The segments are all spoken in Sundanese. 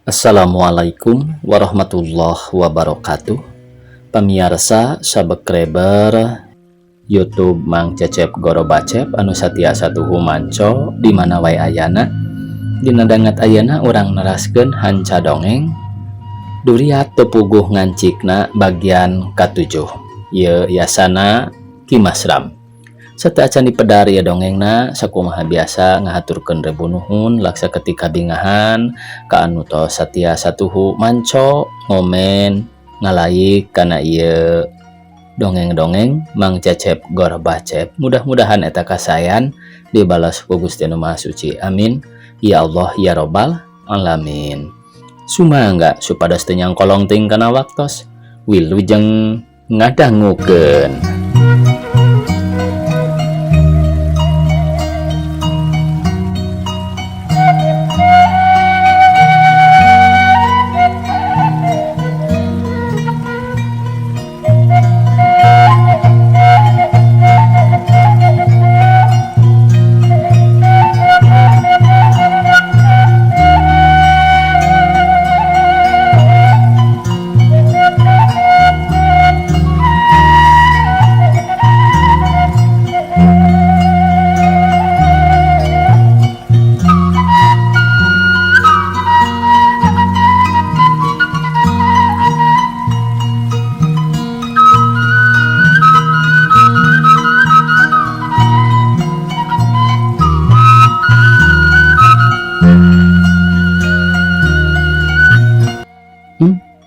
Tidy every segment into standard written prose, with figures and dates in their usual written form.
Assalamualaikum warahmatullahi wabarakatuh. Pamiarsa subscriber YouTube Mang Cecep Gorobacep anu satiasa tuhu manco di mana wae ayana. Dina danget ayeuna urang neraskeun hanca dongeng Duriat Teu Puguh Ngancikna bagian ka-7. Ieu yasana Ki Masram. Sateuacan dipedar ieu dongengna, sakumaha biasa ngahaturkeun rebu nuhun laksa ketika bingahan ka anu tos satia satuhu manco, ngomen, ngalaik kana ieu dongeng-dongeng Mang Cecep Gorbacep. Mudah-mudahan eta kasayan dibalas ku Gusti Anu Maha Suci. Amin ya Allah ya Robbal alamin. Sumangga supados teu nyangkolong teuing kana waktos. Wilujeng ngadangukeun.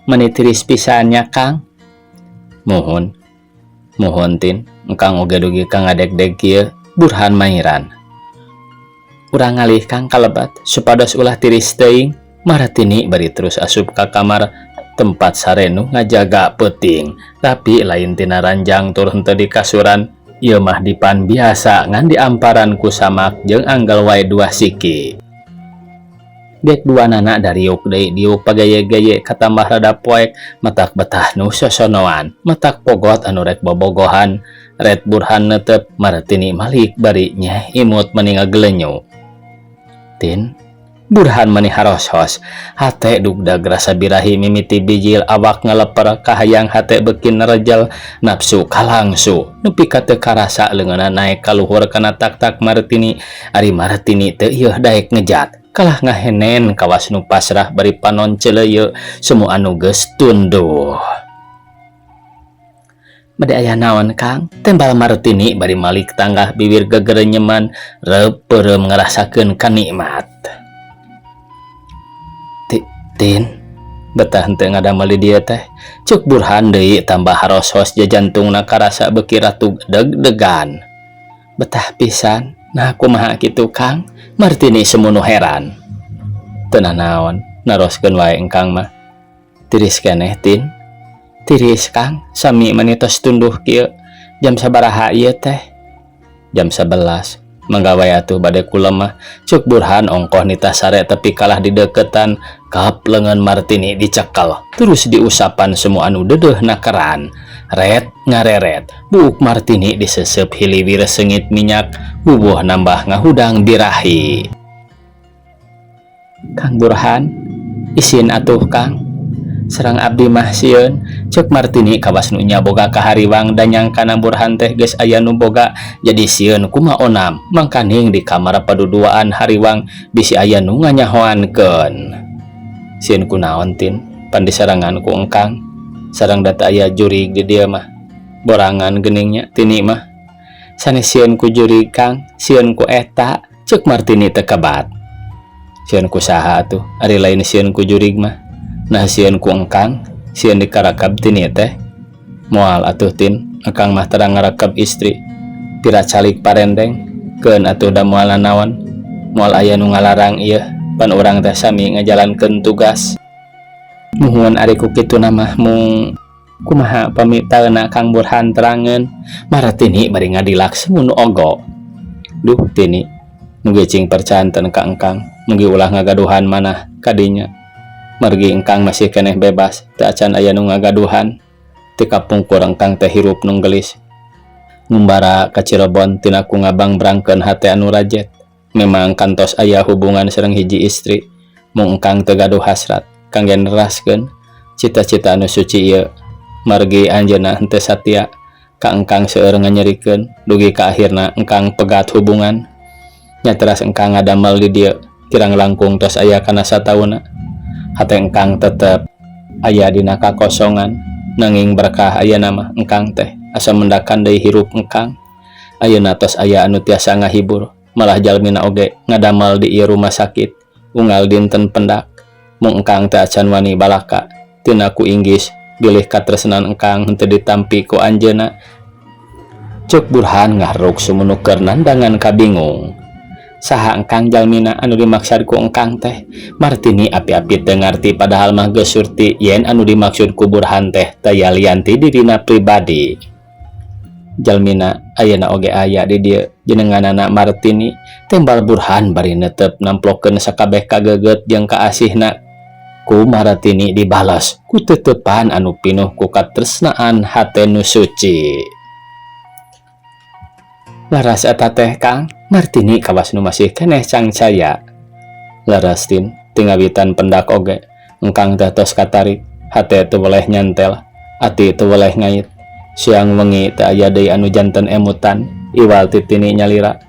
Meni tiris pisan nya, Kang. Muhun. Muhun, Tin. Engkang oge dugi ka ngadegdeg kieu. Burhan mairan. Urang ngalih, Kang, kalebat supados ulah tiris teuing. Martini bari terus asup ka kamar tempat sarenu ngajaga peuting. Tapi lain tina ranjang tur henteu di kasuran. Ieu mah dipan biasa ngan diamparan ku samak jeung anggal wae dua siki. Dek dua nana dariuk deui diuk pagaye-gaye katambah rada poek matak betah nu sosonoan matak pogot anu rek bobogohan. Red Burhan netep. Martini malik bari nyeh imut meni ngagelenyu. Tin, Burhan meni harosos. Hate dugdag rasa birahi mimiti bijil, awak ngaleper kahayang, hate beuki nerejel, nafsu kalangsu nepi ka teu karasa leungeunna naek kaluhur kana tak-tak Martini. Ari Martini teu ieuh daek ngejat, kalah ngahenen kawas nu pasrah bari panon ceuleuyeut semua anu geus tunduh. Bade aya naon, Kang? Tembal Martini bari malik tanggah bibir gegerenyeman reup peureum ngarasakeun kanikmat. Tin, betah henteu ngadamel di dieu teh? Cuk Burhan deui tambah harosos, jajantungna karasa beuki ratug deg-degan. Betah pisan. Nah, kumaha kitu, Kang? Martini semunu heran. Teu nanaon, naroskeun wae engkang mah. Tiris keneh, Tin? Tiris, Kang, sami meni tos tunduh kieu. Jam sabaraha ieu teh? Jam 11. Mangga wae atuh bade kulemah. Cuk Burhan ongkoh nitah sare tapi kalah dideketan. Kap lengan Martini dicekel terus diusapan semua anu dedeh nakeran. Red ngareret buuk Martini disesep hiliwir sengit minyak bubuh nambah ngahudang birahi. Kang Burhan, isin atuh, Kang. Serang abdi mah sieun. Cek Martini kawas nu nya boga kahariwang dan nyangkana Burhan teh geus aya nu boga jadi sieun kuma onam mangkaning di kamar paduduaan hariwang bisi aya nu nganyahoankeun. Sieun kunaon, Tin? Pan disarangan ku engkang. Sareng data aya jurig di dieu mah. Borangan geningnya Tini mah. Sanes sieun ku jurig, Kang, sieun ku eta. Cek Martini teu kebat. Sieun ku saha atuh ari lain sieun ku jurig mah? Nah, sieun ku engkang sieun dikarakab Tini teh. Moal atuh, Tin, engkang mah terang ngarakab istri. Pira calik parendeng keun atuh da moal nanaon. Moal aya nu ngalarang ieu, pan urang teh sami ngajalankeun tugas. Muhun, ari ku kituna mah. Mung kumaha pami taeuna, Kang Burhan, terangeun. Martini bari ngadilak semunu ogo. Duh, Tini, mugi cing percanten ka engkang, mugi ulah ngagaduhan manah kadinya. Margi engkang masih keneh bebas, teu acan aya nu ngagaduhan. Ti kapungkur engkang teh hirup nu gelis ngumbara ka Cirebon tina ku ngabangbrangkeun hate anu rajet. Memang kantos aya hubungan sareng hiji istri, mung engkang teu gaduh hasrat. Kangge neraskeun cita-cita anu suci ieu margi anjeunna henteu satia ka engkang seueur nganyerikeun dugi ka akhirna engkang pegat hubungan nya teras engkang ngadamel di dieu kirang langkung tos aya kana sataunna hate engkang tetep aya dina kakosongan nanging berkah ayeuna mah engkang teh asa mendakan deui hirup engkang ayeuna tos aya anu tiasa ngahibur malah jalmina oge ngadamel di ieu rumah sakit unggal dinten pendak mung engkang teh acan wani balaka tina ku inggis bilih katresnan engkang henteu ditampi ku anjeunna. Cek Burhan ngahruk sumunuk keur nandangan kabingung. Saha engkang jalmina anu dimaksud ku engkang teh? Martini api-api teu ngarti padahal mah geus surti yen anu dimaksud ku Burhan teh taya lian ti dirina pribadi. Jalmina ayeuna oge aya di dieu jenenganana Martini tembal Burhan bari netep namplokeun sakabeh kageget jeung kaasihna. Ku Martini dibalas ku tetepan anu pinuh ku katresnaan hate nu suci. Laras eta teh Kang? Martini kawas nu masih keneh cangcaya. Laras Tin, ti ngawitan pendak oge engkang teh tos katarik, hate teu weleh nyantel, ati teu weleh ngait. Siang wengi teu aya deui anu janten emutan, iwal ti Tini nyalira.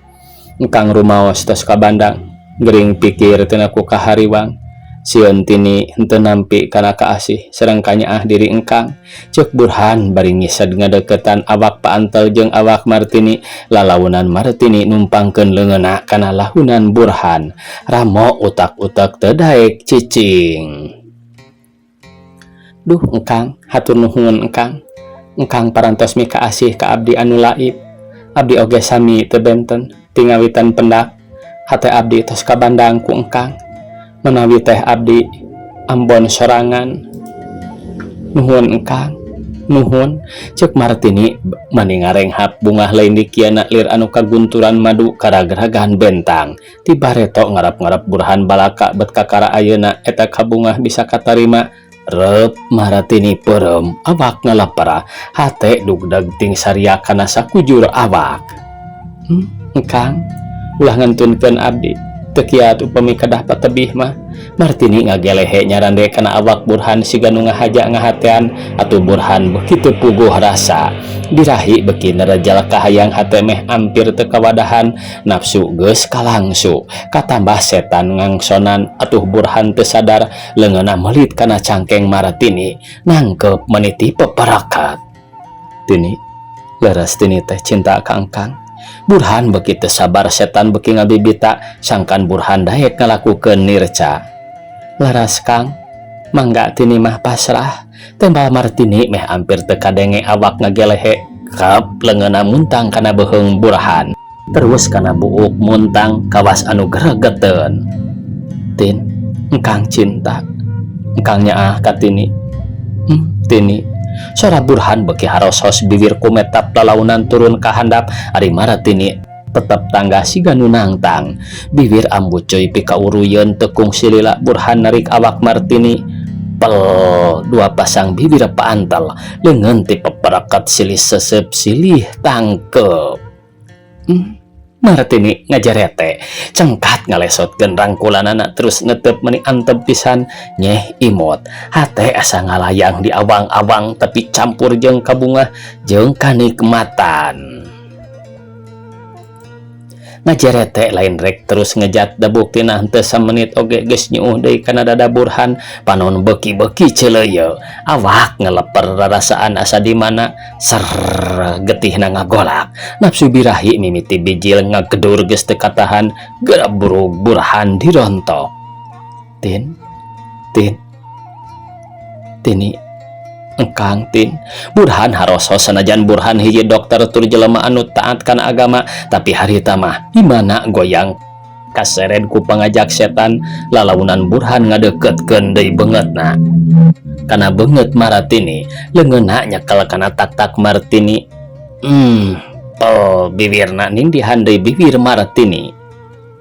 Engkang rumaos tos kabandang, gering pikir tina ku kahariwang. Sieun Tini henteu nampi kana kaasih sareng kanyaah diri engkang. Ceuk Burhan bari ngised ngadeukeutan awak paantel jeung awak Martini lalaunan Martini numpangkeun leungeunna kana lahunan Burhan. Ramo utak-utak teu daek cicing. Duh engkang, hatur nuhun engkang. Engkang parantos mikaasih ka abdi anu laib. Abdi oge sami teu benten ti ngawitan pendak hate abdi tos kabandang ku engkang. Menawi teh abdi ambon sorangan. Nuhun engkang, nuhun. Ceuk Martini mani ngarenghap bungah lain dikiana lir anu kagunturan madu karagragan bentang. Ti bareto ngarap-ngarap Burhan balaka bet kakara ayeuna eta kabungah bisa katarima. Rep Martini peureum awak ngalepera hate dugdag ting saria kana sakujur awak. Engkang ulah ngantunkeun abdi. Teu kiat upami kedah patebih mah. Martini ngagelehe nyarande kana awak Burhan siga nu ngahaja ngahatean atuh Burhan beuki teu puguh rasa. Birahi beuki nerejal kahayang hate meh ampir teu kawadahan nafsu geus kalangsu katambah setan ngangsonan atuh Burhan teu sadar leungeunna meulit kana cangkeng Martini nangkep meniti peperakat. Tini leres Tini teh cinta ka engkang. Burhan beuki teu sabar setan beuki ngabibita sangkan Burhan daek ngalakukeun nirca. Laras Kang, mangga Tini mah pasrah. Tembal Martini meh ampir teu kadenge awak ngagelehe kap leungeunna muntang kana beuheung Burhan. Terus kana buuk muntang kawas anu gregeteun. Tin, engkang cinta. Engkang nyaah ka Tini. Tini. Sora Burhan beuki harosos bibir kumetap lalaunan turun ka handap ari Martini tetep tanggah siga nu nangtang. Bibir ambucuy pikauruyeun teu kungsi lila Burhan narik awak Martini. Pel dua pasang bibir paantel leungeun ti peperakat silih sesep silih tangkep. Martini ngajarete cengkat ngalesotkeun rangkulanana terus netep meni antep pisan nyeh imut hate asa ngalayang di awang-awang tapi campur jeung kabungah jeung kanikmatan. Ngajarete lain rek terus ngejat da buktina henteu samenit oge geus nyuuh deui kana dada Burhan panon beuki-beuki ceuleuyeut awak ngeleper rarasaan asa di mana ser getihna ngagolak nafsu birahi mimiti bijil ngagedur geus teu katahan gerabrug Burhan dirontok. Tin, Tin, Tini, engkang Tin. Burhan harosos sanajan Burhan hiji dokter tur jelema anu taat kana agama tapi harita mah imana goyang kaseret ku pangajak setan lalaunan Burhan ngadeukeutkeun deui beungeutna kana beungeut Martini leungeunna nyekel kana tak-tak Martini. Pel bibirna nindihan deui bibir Martini.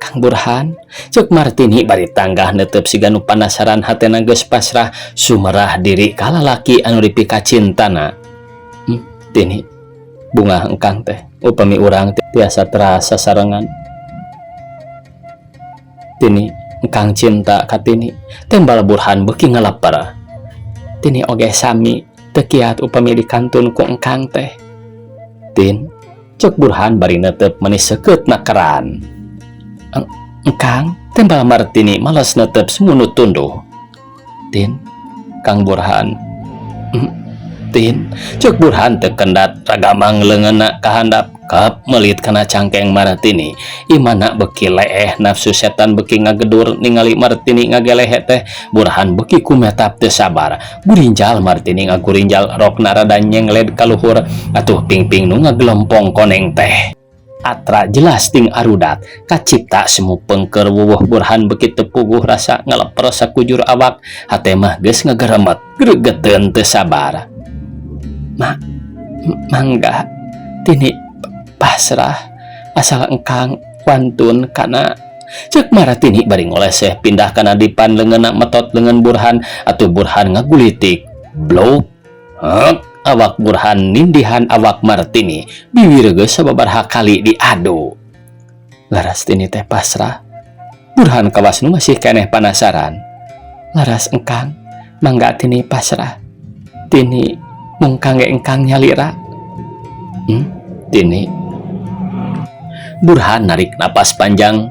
Kang Burhan, ceuk Martini bari tanggah netep siga nu panasaran hatena geus pasrah sumerah diri ka lalaki anu dipikacintana. Tini, bungah engkang teh upami urang tiasa terasa sarengan. Tini, Engkang cinta ka Tini, tembal Burhan beuki ngaleper. Tini oge sami teu kiat upami dikantun ku engkang teh. Tin, cek Burhan bari netep meni seukeut na keran. Engkang, tembal Martini males netep sumunut tunduh. Tin, Kang Burhan. Tin, cek Burhan teu kendat ragamang leungeunna ka handap kap melit kana cangkeng Martini. Imana beuki leeh, nafsu setan beuki ngagedur. Ningali Martini ngagelehe teh, Burhan beuki kumetap teu sabar. Gurinjal Martini ngagurinjal, rokna rada nyengled ka luhur, atuh pingping nu ngagelempong koneng teh atra jelas ting arudat kacipta semu pengker wuwuh. Burhan beuki teu puguh, rasa ngaleper sakujur awak, hate mah geus ngageremet gregeteun teu sabar. Ma mangga Tini pasrah asal engkang wantun kana, cek Martini bari ngoleseh pindah kana dipan leungeunna metot leungeun Burhan. Atuh Burhan ngagulitik blok. Hek, awak Burhan nindihan awak Martini, biwir geus sababaraha kali diadu. Laras Tini teh pasrah? Burhan kawas nu masih keneh panasaran. Laras, engkang. Mangga Tini pasrah. Tini mung kangge engkang nyalira. Tini. Burhan narik napas panjang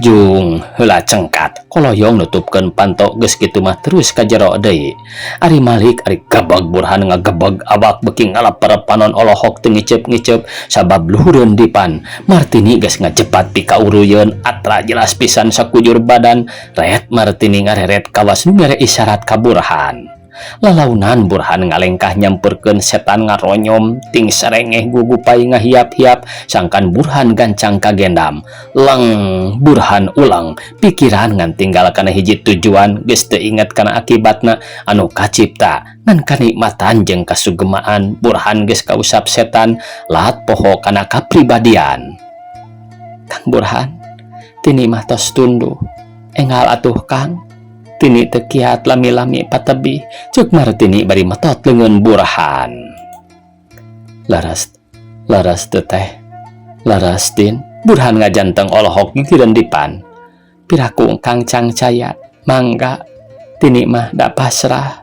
jung heula cengkat koloyong nutupkeun panto, geus kitu mah terus ka jero deui. Ari Malik ari gebeg, Burhan ngagebeg, awak beuki ngalaper, panon olohok teu ngiceup-ngiceup sabab luhureun dipan. Martini geus ngajepat pikauruyeun, atra jelas pisan sakujur badan. Ret Martini ngareret kawas nu mere isyarat ka Burhan. Lalaunan Burhan ngalengkah nyamperkeun, setan ngaronyom ting serengeh gugupai ngahiap-hiap sangkan Burhan gancang kagendam. Leng Burhan ulang pikiran ngan tinggal kana hiji tujuan, geus teu inget kana akibatna anu kacipta ngan kanikmatan jeung kasugemaan. Burhan geus kausap setan, lat poho kana kapribadian. Kang Burhan, Tini mah tos tunduh. Enggal atuh, Kang. Tini teu kiat lami-lami patebih, cek Martini bari metot leungeun Burhan. Laras, laras teu teh? Laras, Tin. Burhan ngajanteng olohok gigireun dipan. Piraku Kang cangcaya, mangga Tini mah da pasrah.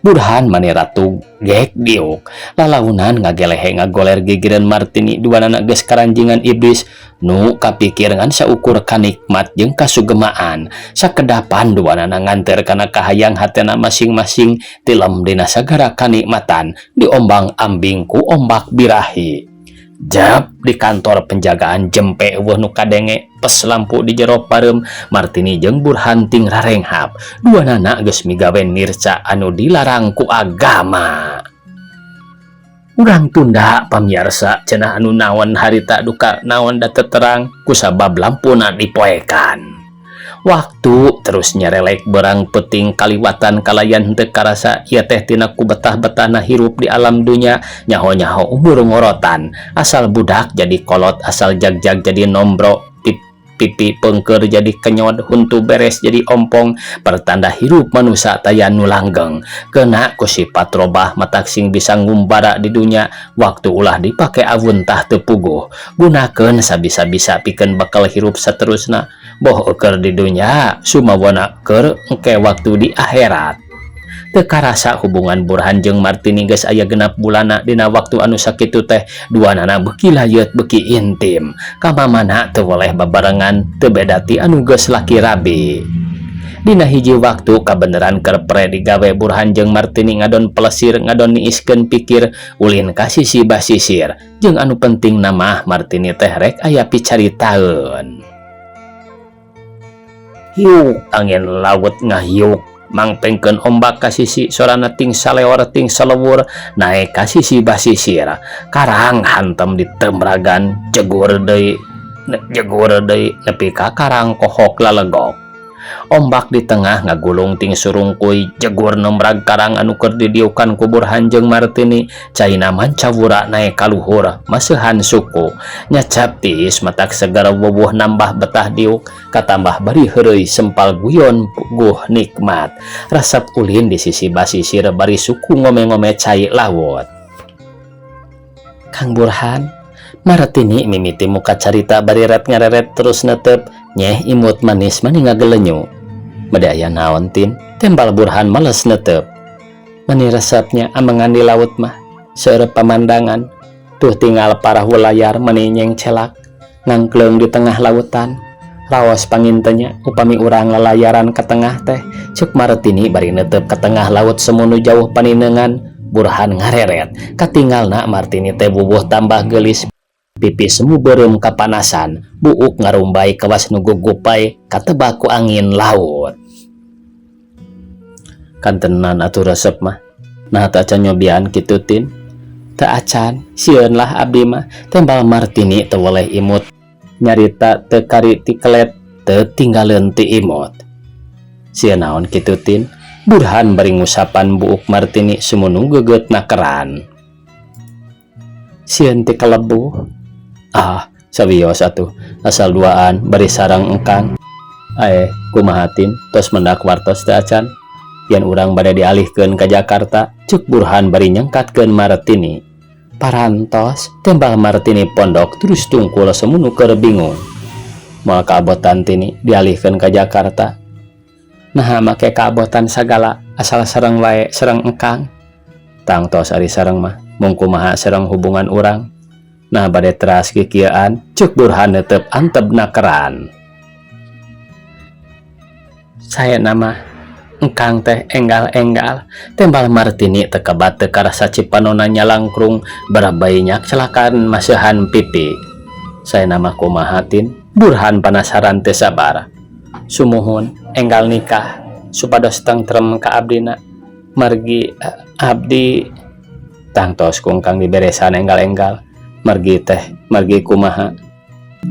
Burhan mani ratu gek diuk. Lalaunan ngagelehe ngagoler gigireun Martini, duanana geus karanjingan iblis nu kapikir ngan saukur kanikmat jeung kasugemaan. Sakedapan duanana nganter kana kahayang hatena masing-masing, tilem dina sagara kanikmatan, diombang-ambing ku ombak birahi. Jap di kantor penjagaan jempe euweuh nu kadenge, pes lampu di jero pareum. Martini jeung Burhan ting rarenghap, duanana geus migawe nirca anu dilarang ku agama. Urang tunda, pamiarsa, cenah anu naon harita duka naon da terang kusabab lampuna dipoekan. Waktu terus nyerelek berang peting kaliwatan kalayan henteu karasa. Ieu teh tina ku betah-betahna hirup di alam dunya, nyaho-nyaho umur ngorotan. Asal budak jadi kolot, asal jagjag jadi nombro, pipi pengker jadi kenyot, huntu beres jadi ompong, pertanda hirup manusia taya nu langgeng. Kena ku sifat robah, matak sing bisa ngumbara di dunya. Waktu ulah dipake awuntah teu puguh, gunakeun sabisa-bisa pikeun bakal hirup saterusna, boh euker di dunya sumawana keur engke waktu di akhirat. Teu karasa hubungan Burhan jeung Martini geus aya 6 bulanna. Dina waktu anu sakitu teh duanana beuki layeut, beuki intim, kamamana teu weleh babarengan, teu beda ti anu geus laki rabi. Dina hiji waktu kabeneran keur pre digawe, Burhan jeung Martini ngadon pelesir, ngadon niiskeun pikir, ulin ka sisi basisir, jeung anu penting mah Martini teh rek aya picaritaeun. Hiuk angin laut ngahiuk mangpengkeun ombak ka sisi, sorana ting saleor ting salewur naek ka sisi basisir. Karang hantem di temragan, jegur deui, jegur deui, nepi ka karang kohok lalegok. Ombak di tengah ngagulung ting surungkuy, jegur nemrag karang anu keur didiukan ku Burhan jeung Martini. Caina mancawura naek ka luhur maseuhan suku, nyacap tiis, matak segara wuwuh nambah betah diuk, katambah bari heureuy sempal guyon puguh nikmat. Resep ulin di sisi basisir bari suku ngome-ngome cai laut. Kang Burhan, Martini mimiti muka carita bari ret ngareret terus netep. Nyeh imut manis mani ngagelenyu. Bade aya naon Tin? Tembal Burhan males netep. Mani resepnya amengan di laut mah. Seueur pamandangan. Tuh tinggal parahu layar mani nyeng celak. Ngangkleung di tengah lautan. Raos pangintenya upami urang lalayaran ka tengah teh. Cek Martini bari netep ka tengah laut semunu jauh paninengan. Burhan ngareret. Katingalna Martini teh bubuh tambah geulis. Pipi semu beureum kapanasan. Buuk ngarumbay kawas nu gugupay katebak ku angin laut. Kantenan atuh resep mah. Nah teu acan nyobian kitu Tin. Teu acan, sieun lah abdi mah. Tembal Martini teu weleh imut. Nyarita teu kari ti kelet, teu tinggaleun ti imut. Sieun naon kitu Tin? Burhan bari ngusapan buuk Martini sumunu geugeutna keran. Sieun ti kelebuh. Ah, sawios atuh asal duaan bari sareng engkang. Aeh, kumaha Tin? Tos mendak wartos teu acan? Yen urang bade dialihkeun ka Jakarta, cek Burhan bari nyengkatkeun Martini. Parantos, tembal Martini pondok terus tungkul semunu keur bingung. Moal kaabotan Tini dialihkeun ka Jakarta. Naha make kaabotan sagala asal sareng wae sareng engkang. Tangtos ari sareng mah, mung kumaha sareng hubungan urang. Nah bade teras kikieuan, cek Burhan neuteup antebna keran. Saena mah engkang teh enggal-enggal. Tembal Martini teu kabat teu karasa cipanonna nyalangkrung barabai nyak celakan maseuhan pipi. Saena mah kumaha Tin? Burhan panasaran teu sabar. Sumuhun enggal nikah supados tentrem ka abdina. Margi abdi tangtos ku engkang diberesan enggal-enggal. Margi teh margi kumaha?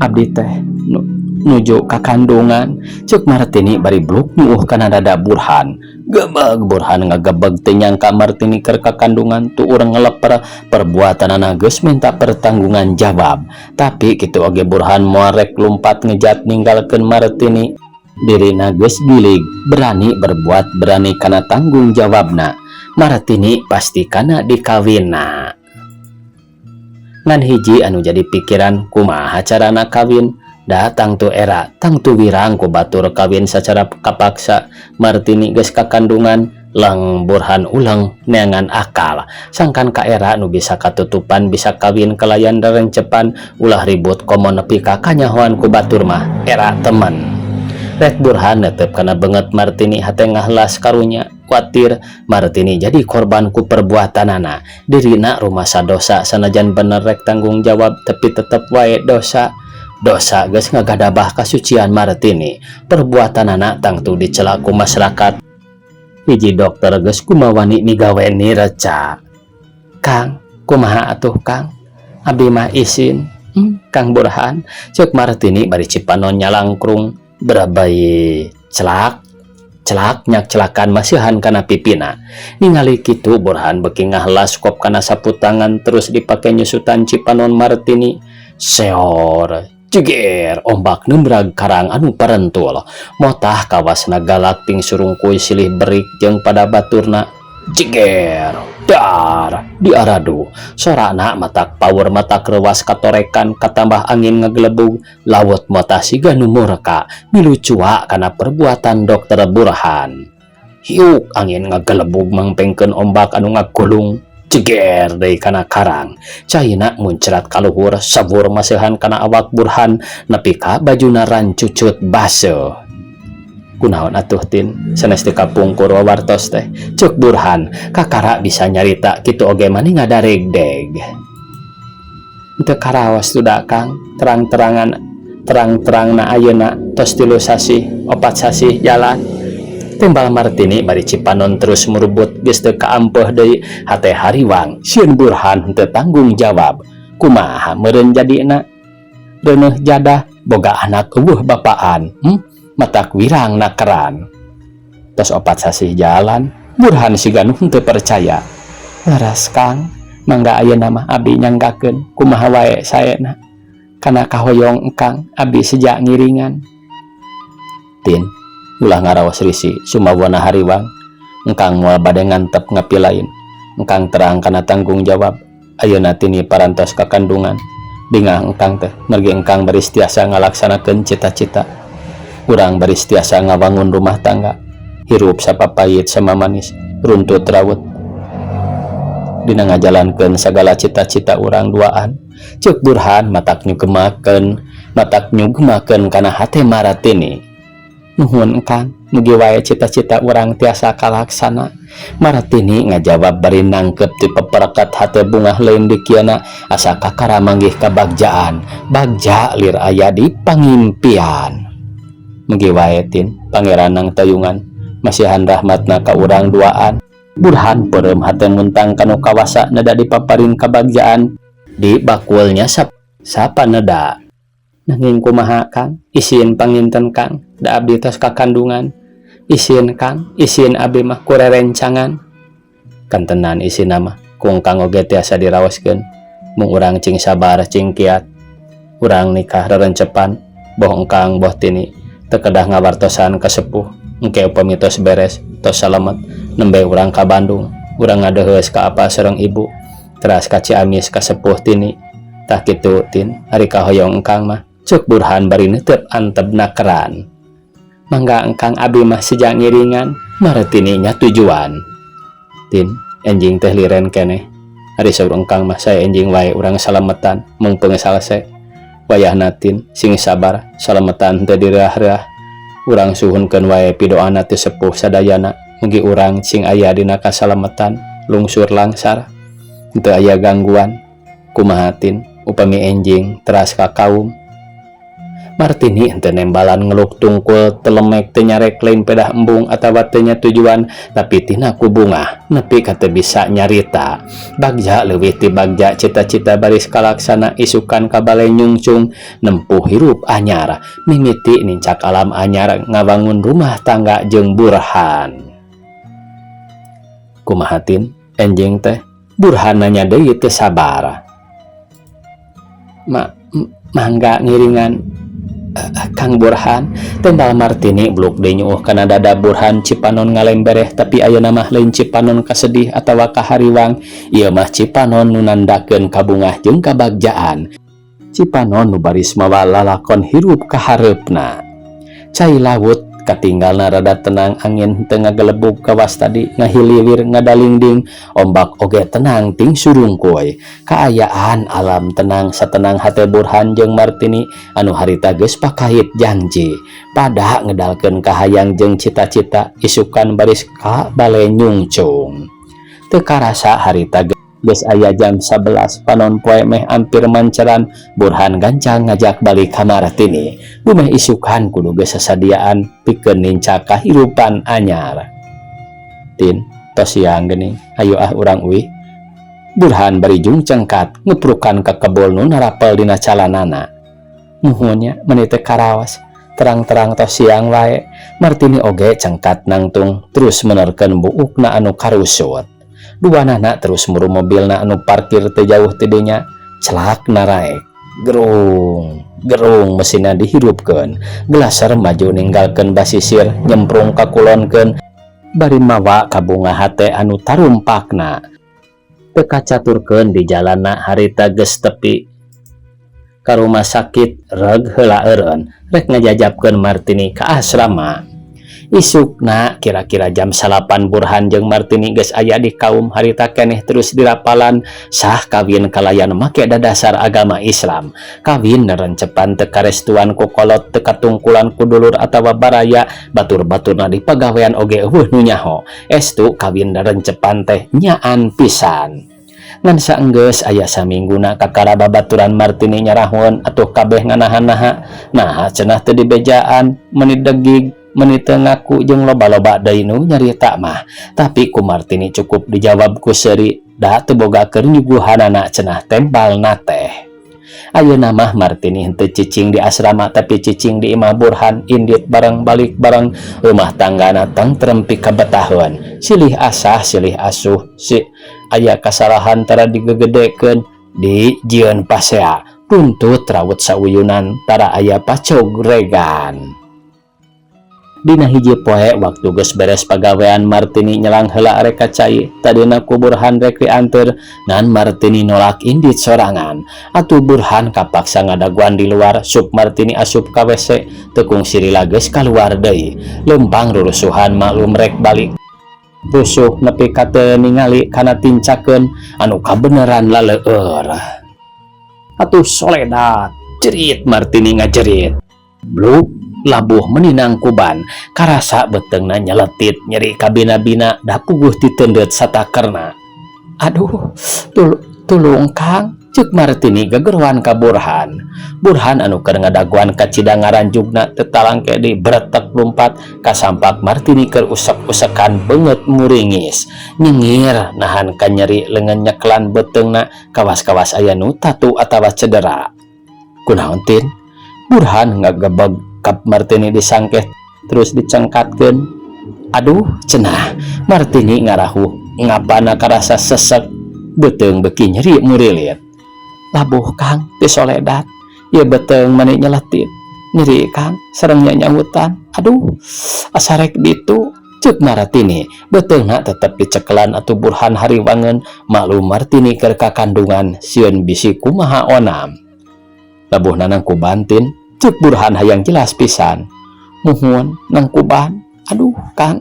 Abdi teh nuju kakandungan, cek Martini bari bluk nyuuh kana dada Burhan. Gebeg Burhan ngagebeg teu nyangka Martini keur kakandungan tuur ngeleper perbuatanana geus minta pertanggungan jawab. Tapi kitu oge Burhan moal rek lumpat ngejat ninggalkeun Martini. Dirina geus gilig, berani berbuat berani kana tanggung jawabna. Martini pasti kana dikawinna. Ngan hiji anu jadi pikiran kumaha carana kawin. Da tangtu era, tangtu wirang ku batur kawin sacara kapaksa. Martini geus kakandungan, leng Burhan uleng neangan akal. Sangkan ka era nu bisa katutupan bisa kawin kalayan darencepan ulah ribut komo nepi ka kanyahoan ku batur mah era temen. Rek Burhan netep kana beungeut Martini hate ngahlas karunya. Kuatir Martini jadi korban ku perbuatanana. Dirina rumasa dosa sanajan bener rek tanggung jawab tapi tetep wae dosa. Dosa geus ngagadabah kasucian Martini. Perbuatanana tangtu dicela ku masyarakat. Hiji dokter geus kumawani migawe nireca. Kang, kumaha atuh Kang? Abdi mah isin. Kang Burhan, cek Martini bari cipanon nyalangkrung berabai celak celak nyak celakan masihan kana pipina. Ningali kitu Burhan beki ngahlas kop kana sapu tangan terus dipake nyusutan cipanon Martini. Seor jeger ombak nembrag karang anu parentul. Motah kawasna galak ting surungkuy silih berik jeung pada baturna. Jeger dar diaradu sorana matak power matak rewas katorekan katambah angin ngegelebug laut motah siga nu murka milu cuak kana perbuatan dokter Burhan. Hiuk angin ngagelebug mangpengkeun ombak anu ngagulung jeger deui kana karang. Caina muncrat kaluhur sabur masihan kana awak Burhan nepi ka bajuna rancucut baseuh. Kunaon atuh Tin, sanes teu kapungkur wawartos teh, cek Burhan kakara bisa nyarita kitu oge mani ngadaregdeg. Teu karaos tuh da Kang, terang-terangan terang-terangna ayeuna tos 3 sasih 4 sasih jalan. Timbal Martini bari cipanon terus merubut geus teu kaampeuh deui hate hariwang sieun Burhan teu tanggung jawab. Kumaha meureun jadina? Reuneuh jadah boga anak eueuh bapaan. Matak wirang nakeran. Tos 4 sasih jalan, Burhan siga nu henteu percaya. Leres Kang, mangga ayeuna mah abdi nyanggakeun kumaha wae saena. Kana kahoyong engkang abdi seja ngiringan. Tin, ulah ngaraos risi sumawana hariwang. Engkang moal bade ngantep ngapilain. Engkang terang kana tanggung jawab. Ayeuna Tini parantos kakandungan. Bingah engkang teh, mergi engkang baris tiasa ngalaksanakeun cita-cita. Urang baris tiasa ngawangun rumah tangga, hirup sapapayit samamanis, runtut rawut dina ngajalankeun sagala cita-cita urang duaan, ceuk Burhan matak nyugemakeun, matak nyugemakeun kana hate Maratini. Nuhun, Kang, mugi wae cita-cita urang tiasa kalaksana, Maratini ngajawab bari nangkep ti peperekat hate bungah lain dikiana, asa kakara manggih kabagjaan, bagja lir aya di pangimpian. Mugi wae, Tin, Pangeran nangtayungan masihan rahmatna ka urang duaan. Burhan peureum hate muntang kanu kawasa neda dipaparin kabagjaan di bakulnya sap sapa neda. Nanging kumaha, Kang, isin panginten, Kang, da abdi tos kakandungan. Isin, Kang, isin abdi mah ku rerencangan. Kantenan isin mah ku Kang oge tiasa diraoskeun, mung urang cing sabar, cing kiat. Urang nikah rerencepan, boh engkang boh Tini teu kedah ngawartosan ka sepuh. Engke upami tos beres, tos salamet, nembe urang ka Bandung, urang ngadeheus ka apa sareng ibu, teras ka Ciamis ka sepuh Tini. Tah kitu, Tin, ari kahoyong engkang mah, ceuk Burhan bari neuteup antebna keran. Mangga, engkang, abi mah seja ngiringan, Maratini nya tujuan. Tin, enjing teh liren keneh. Ari saur engkang mah sae enjing wae urang salametan mung salese. Wayahna, Tin, sing sabar, salametan teu direah-reah. Urang suhunkeun wae pidoana ti sepuh sadayana, mugi urang cing aya dina kasalametan, lungsur langsar, teu aya gangguan. Kumaha, Tin, upami enjing teras ka kaum? Martini henteu nembalan ngeluk tungkul telemek, teu nyarek, lain pedah embung atawa teu tujuan, tapi tina ku bungah nepi ka teu bisa nyarita. Bagja leuwih ti bagja, cita-cita baris kalaksana, isukan ka bale nyungcung nempuh hirup anyar, mimiti nincak alam anyar, ngabangun rumah tangga jeung Burhan. Kumaha, Tin, enjing teh? Burhan nanya deui teu sabar. Mangga ngiringan, Kang Burhan, tembal Martini bluk deui nyuuh kana dada Burhan. Cipanon ngalembereh, tapi ayeuna mah lain cipanon kasedih atawa kahariwang, ieu mah cipanon nu nandakeun kabungah jeung kabagjaan, cipanon nu baris mawa lalakon hirup ka hareupna. Cai laut katinggalna rada tenang, angin teu ngagelebug kawas tadi ngahiliwir ngadalingding, ombak oge tenang ting surungkuy. Kaayaan alam tenang satenang hate Burhan jeung Martini anu harita geus pakait janji pada ngedalkeun kahayang jeung cita-cita, isukan baris ka bale nyungcung. Teu karasa harita geus aya jam 11, panon poe meh ampir manceran. Burhan gancang ngajak balik ka Martini, dumeh isukan kudu geus sasadiaan pikeun nincak kahirupan anyar. Tin, tos siang geuning, ayo ah urang uih, Burhan bari jung cengkat ngeprukan ka kebol nu narapel dina calanana. Nuhun nya, meuni teu karaos, terang-terang tos siang wae. Martini oge cengkat nangtung terus menerkeun buukna anu karusut. Duanana terus muru mobilna anu parkir teu jauh ti dinya. Celak naraek, gerung gerung mesinna dihirupkeun, glaser maju ninggalkeun basisir, nyemprung ka kulonkeun bari mawa kabunga hate anu tarumpakna. Teu kacaturkeun di jalanna, harita geus tepi ka rumah sakit. Reg heula eureun rek ngajajabkeun Martini ka asrama. Isukna kira-kira jam 9 Burhan jeung Martini geus aya di kaum. Harita keneh terus dirapalan sah kawin kalayan make dadasar agama Islam, kawin nerencepan teu karestuan ku kolot, teu katungkulan ku dulur atawa baraya, batur-baturna di pagawean oge euweuh nu nyaho. Estu kawin nerencepan teh nyaan pisan. Ngan saenggeus aya samingguna kakara babaturan Martini nyarahun atuh kabeh nganahan-naha, nah cenah teu dibejaan, meuni degig, meuni teu ngaku, jeung loba-loba deui nu nyarita mah. Tapi ku Martini cukup dijawab ku seuri, da teu boga keur nyuguhanana cenah, tembalna teh. Ayeuna mah Martini henteu cicing di asrama, tapi cicing di imah Burhan, indit bareng balik bareng, rumah tanggana tentrem pikabetaheun, silih asah silih asuh, si aya kasalahan tara digegedekeun, di jieun pasea, runtut rawut sauyunan, tara aya pacogregan. Dina hiji poe waktu geus beres pagawean, Martini nyelang heula rek ka cai. Tadina ku Burhan rek dianteur, ngan Martini nolak indit sorangan. Atuh Burhan kapaksa ngadaguan di luar. Sup Martini asup ka WC, teu kungsi lila geus kaluar deui. Leumpang rurusuhan, maklum rek balik. Rusuh nepi ka teu ningali kana tincakeun anu kabeneran laleueur. "Atuh soledat!" jerit Martini ngajerit. Bluk, labuh meni nangkuban. Karasa beuteungna nyeletit nyeri kabina-bina, da puguh titendeut satakerna. "Aduh, tulung, Kang," cek Martini gegeroan ka Burhan. Burhan anu keur ngadaguan kacida ngaranjugna teu talangke deui, bretek lumpat kasampak Martini keur usek-usekan, beungeut muringis nyengir nahan kanyeri, leungeun nyekelan beuteungna kawas-kawas aya nu tatu atawa cedera. "Kunaon, Tin?" Burhan ngagebeg kap. Martini disangkeh terus dicengkatkeun. "Aduh," cenah Martini ngarahuh, ngapana karasa sesek, beuteung beuki nyeri murilit. "Labuh, Kang, ti soledat. Ieu beuteung mani nyeletit nyeri, Kang, sareng nyanyahutan. Aduh, asa rek ditu," cek Martini. Beuteungna tetep dicekelan atuh Burhan hariwangeun, maklum Martini keur kakandungan, sieun bisi kumaha onam. "Labuhna nangkuban, Tin?" cek Burhan hayang jelas pisan. "Muhun, nangkuban. Aduh, Kang,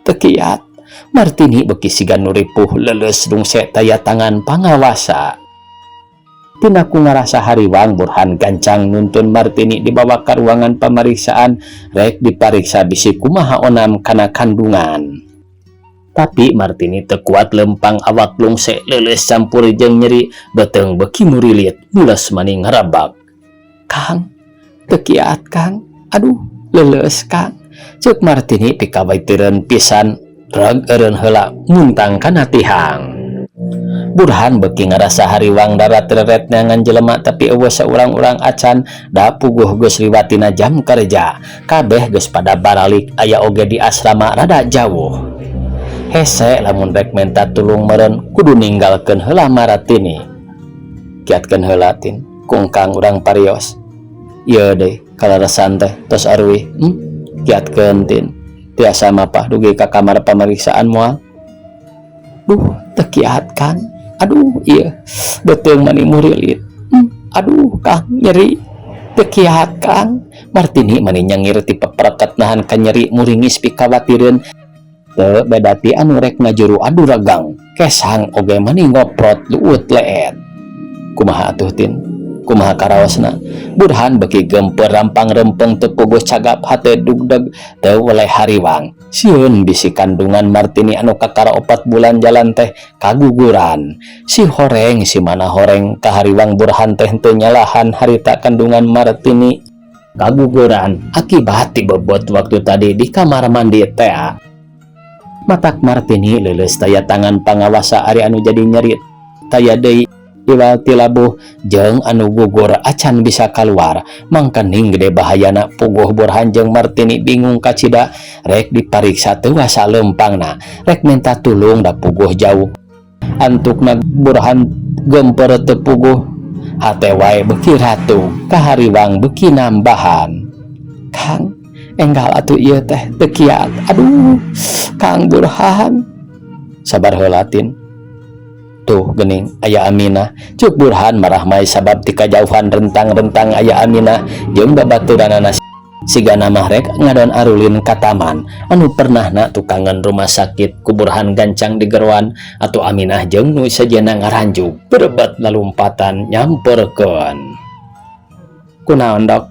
teu kiat." Martini beuki siga nu ripuh, leuleus rungse taya tangan pangawasa. Tina ku ngarasa hariwang, Burhan gancang nuntun Martini dibawa ka ruangan pameriksaan, rek dipariksa bisi kumaha onam kana kandungan. Tapi Martini teu kuat lempang, awak lungse leuleus campur jeung nyeri, beuteung beuki murilit, mules mani ngarebak. "Kang, teu kiat, Kang. Aduh, leuleus, Kang," cek Martini pikawaitireun pisan, reg eureun heula muntang kana tihang. Burhan beuki ngarasa hariwang, darat reret neangan jelema, tapi euweuh saurang-urang acan, da puguh geus liwatina jam kerja, kabeh geus pada baralik, aya oge di asrama rada jauh. Hese lamun rek menta tulung, meureun kudu ninggalkeun heula Martini. "Kiatkeun heula, Tin, kungkang urang parios. Ieu deui kaleresan teh tos aruih. Kiatkeun, Tin. Tiasa mapah dugi ka kamar pameriksaan moal?" "Duh, teu kiat, Kang. Aduh, ieu beuteung mani murilit. Aduh, Kang, nyeri. Teu kiat, Kang." Martini mani nyengir ti pepereket nahan kanyeri, muringis pikawatireun. Teu beda ti anu rek ngajuru adu regang, kesang oge mani ngoprot luut leet. "Kumaha atuh, Tin? Kumaha karaosna?" Burhan beuki geumpeur, rampang rempeng teu puguh cagap, hate dugdeg teu weleh hariwang, sieun bisi kandungan Martini anu kakara 4 bulan jalan teh kaguguran. Si horeng si mana horeng kahariwang. Burhan teh teu nyalahan harita kandungan Martini kaguguran akibat dibobot waktu tadi di kamar mandi teh. Matak Martini leuleus taya tangan pangawasa. Ari anu jadi nyeri taya deui iwal ti labuh jeung anu gugur acan bisa keluar, mangkening gede bahayana. Puguh Burhan jeung Martini bingung kacida, rek dipariksa teu wasa lempangna, rek minta tulung da puguh jauh. Antukna Burhan geumpeur teu puguh, hate wae beuki ratu, kahariwang beuki nambahan. "Kang, enggal atuh, ieu teh teu kiat. Aduh, Kang Burhan." "Sabar heula, Tin. Tuh gening aya Aminah," cek Burhan marahmai, sabab ti kajauhan rentang-rentang aya Aminah jeung babaturanana, sigana mah rek ngadon arulin ka taman anu pernahna tukangan rumah sakit. Ku Burhan gancang digeroan atau Aminah jeung nu sejenna ngaranjug berebet lalumpatan nyamperkeun. "Kunaon, Dok,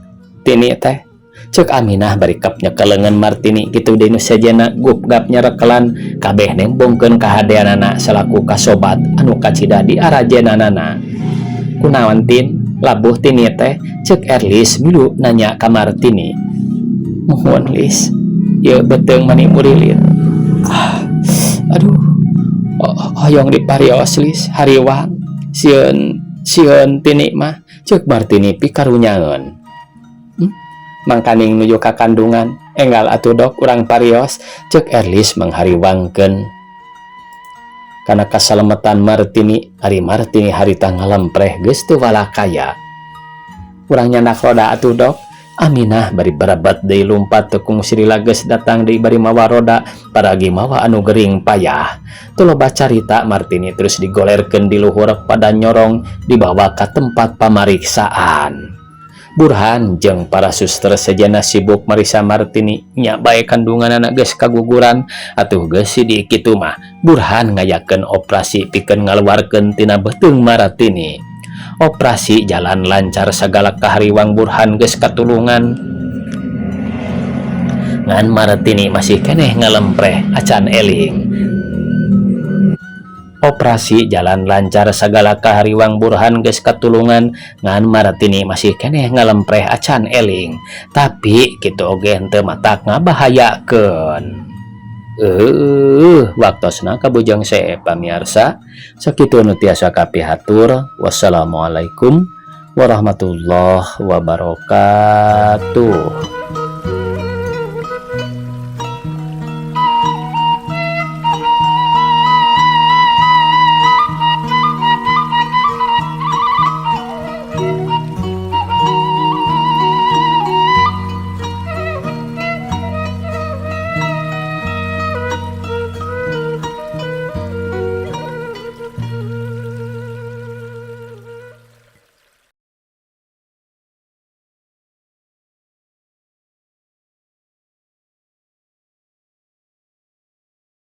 Tini teh?" cek Aminah bari kep nyekel leungeun Martini. Kitu deui nu sejenna gupgap nyarekelan, kabeh nembongkeun kahadeanana salaku kasobat anu kacida di arajenanana. "Kunaon, Tin, labuh Tini teh?" cek Erlis milu nanya ka Martini. "Muhun, Lis, ieu beuteung mani murilit. Ah, aduh, oh, hoyong diparios, Lis, hariwang, sieun sieun Tini mah," cek Martini pikarunyaeun. Mangkaning nuju ka kandungan. Enggal atuh, Dok, urang parios," cek Erlis manghariwangkeun kana kasalametan Martini. Ari Martini harita ngalempreh geus teu walakaya. "Urang nyandak roda atuh, Dok," Aminah bari barabat deui lumpat tekung Srila geus datang deui bari mawa roda, paragi mawa anu gering payah. Teu loba carita, Martini terus digolerkeun di luhur pada nyorong, dibawa ka tempat pamariksaan. Burhan jeung para suster sejenna sibuk mariksa Martini, nya bae kandunganana geus kaguguran. Atuh geus sidik kitu mah, Burhan ngayakeun operasi pikeun ngaluarkeun tina beuteung Martini. Operasi jalan lancar, sagala kahariwang Burhan geus katulungan, ngan Martini masih keneh ngalempreh acan eling. Operasi jalan lancar, sagala kahariwang Burhan geus katulungan, ngan Martini masih keneh ngalempreh acan eling. Tapi kitu oge henteu matak ngabahayakeun. Waktosna kabujang seep, pamiarsa. Sakitu nu tiasa kapihatur. Wassalamualaikum warahmatullahi wabarakatuh.